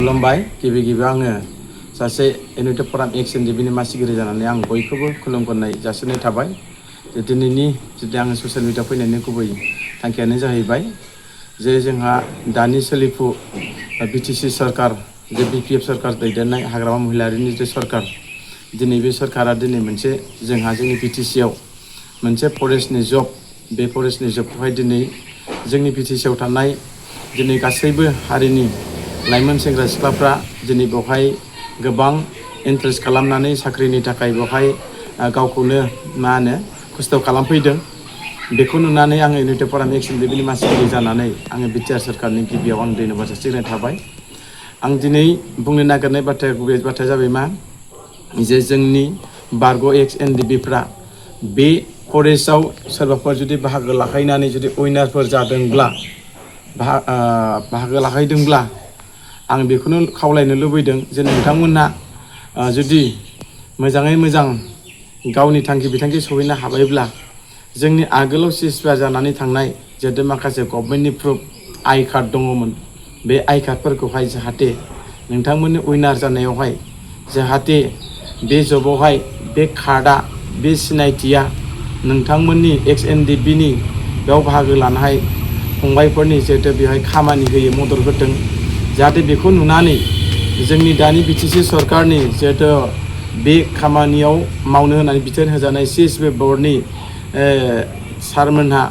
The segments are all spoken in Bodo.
खुलुमबाय गिबि गिबि आङो सासे इउनाइटेड फराम एक्स एनडिबिनि मासिगिरि जानानै आं बयखौबो खुलुमगोरनाय जासिनाय थाबाय। जे दिनैनि जुदि आङो ससियेल मिडियाआव फैनायनि गुबै थांखियानो जाहैबाय जे जोंहा दानि सोलिफु बिटिसि सरकार जे बिपिएफ सरकार दैदेननाय हाग्रामा महिलारिनि जे सरकार दिनै बे सरकारा दिनै मोनसे जोंहा जोंनि बिटिसिआव मोनसे फरेस्टनि जब बे फरेस्टनि जबखौहाय दिनै जोंनि बिटिसिआव थानाय दिनै गासैबो हारिनि लाइमोन सेंग्रा सिख्लाफ्रा दिनै बेवहाय गोबां इन्ट्रेस्ट खालामनानै साख्रिनि थाखाय बेवहाय गावखौनो खस्थ' खालामफैदों। बेखौ नुनानै आङो इउनाइटेड फराम एक्स एनडिबिनि मासिगिरि जानानै आङो बिटिआर सरकारनि गिबियाव आं धन्यबाद जासिनाय थाबाय। आं दिनै बुंनो नागिरनाय गुबै बाथ्राया जाबाय मा जे जोंनि बारग' एक्स एनडिबिफ्रा बे फरेस्टआव सोरबाफोर जुदि बाहागो लाहैनानै जुदि उइनारफोर जादोंब्ला बाहागो लाहैदोंब्ला आं बेखौनो खावलायनो लुबैदों जे नोंथांमोना जुदि मोजाङै मोजां गावनि थांखि बिथांखि सहैनो हाबायब्ला जोंनि आगोलाव सिसपायार जानानै थांनाय जिहेतु माखासे गभर्नमेन्टनि प्रुफ आइ कार्ड दङमोन बे आइ कार्डफोरखौहाय जाहाथे नोंथांमोननि उइनार जानायावहाय जाहाथे बे जबावहाय बे कार्डआ बे सिनायथिया नोंथांमोननि एक्स एनडिबिनि बेयाव बाहागो लानाय फंबायफोरनि जिहेतु बेवहाय खामानि होयो मदद होदों जाहाथे बेखौ नुनानै जोंनि दानि बिटिसि सरकारनि जिहेतु बे खामानियाव मावनो होनानै बिथोन होजानाय सिएसपि बर्डनि सारमोनहा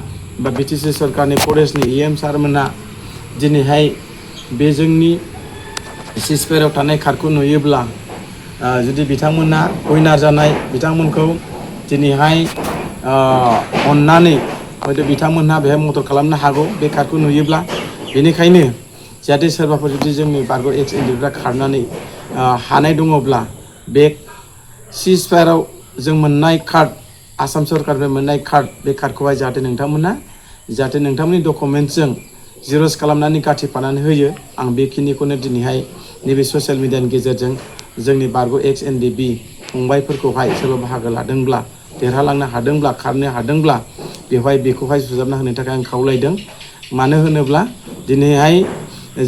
बा बिटिसि सरकारनि फरेस्टनि इएम सारमोनहा दिनैहाय बे जोंनि सिसपायाराव थानाय कार्डखौ नुयोब्ला जुदि बिथांमोना उइनार जानाय बिथांमोनखौ दिनैहाय अननानै हयथ' बिथांमोनहा बेहाय मदद खालामनो हागौ बे कार्डखौ नुयोब्ला। बेनिखायनो जाहाथे सोरबाफोर जुदि जोंनि बारग' एक्स एनडिबिफ्रा खारनानै हानाय दङब्ला बे सिसपायाराव जों मोननाय कार्ड आसाम सरकारनिफ्राय मोननाय कार्ड बे कार्डखौहाय जाहाथे नोंथांमोननि डकुमेन्ट्सजों जिर'क्स खालामनानै गाथिफानानै होयो। आं बेखिनिखौनो दिनैहाय नैबे ससियेल मिडियानि गेजेरजों जोंनि बारग' एक्स एनडिबि फंबायफोरखौहाय सोरबा बाहागो लादोंब्ला देरहालांनो हादोंब्ला खारनो हादोंब्ला बेखौहाय सुजाबना होनो थाखाय आं खावलायदों। मानो होनोब्ला दिनैहाय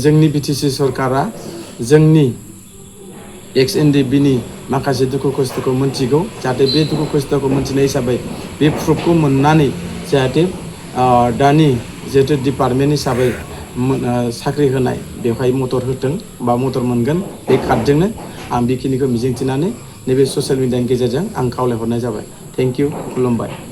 जोंनि बिटिसि सरकारा जोंनि एक्स एनडिबिनि माखासे दुखु खस्थ'खौ मोनथिगौ जाहाथे बे दुखु खस्थ'खौ मोनथिनाय हिसाबै बे प्रुफखौ मोननानै जाहाथे दानि जिहेतु डिपार्टमेन्ट हिसाबै साख्रि होनाय बेवहाय मदद होथों बा मदद मोनगोन बे कार्डजोंनो आं बेखिनिखौ मिजिंथिनानै नैबे ससियेल मिडियानि गेजेरजों आं खावलायहरनाय जाबाय। थेंक इउ खुलुमबाय।